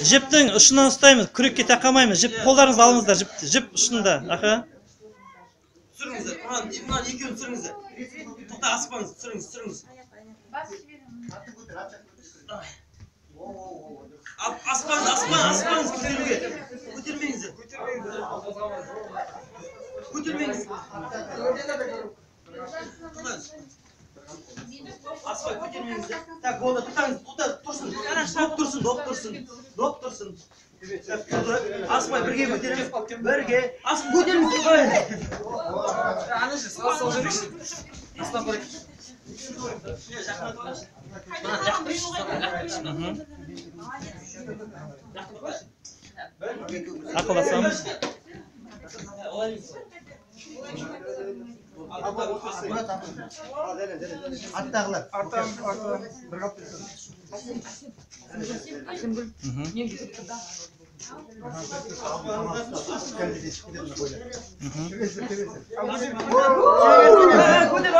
Жіптің ұшынан ұстаймыз, күрекке тақамаймыз. Жіп қолдарыңызды алыңыздар, жіп ұшында. Аха. Түсіріңіздер. Мынаны екеуін түсіріңіздер. Тоқта, асықпаңыз, түсіріңіз, түсіріңіз. Асықпаңыз, асықпаңыз, асықпаңыз, көтеруге. Көтермеңіздер. Көтермеңіз. Тоқтаңыз. Асықпай көтермеңіздер. Так, болды, тоқтаңыз, тоқта, тұрсын. Доп тұрсын, доп тұрсын. Доп тұрсын. Асықпай бірге көтереміз. Бірге. Асық көтеріңіз. Ана же, сал жіберейікші. Астынан көрейік. Жақындатып алайықшы. Мына лақтырайықшы, лақтырайықшы. Лақтырып қойшы. Ақылдасамыз. Олай емес. Аттағылар. Мхм. Көтер,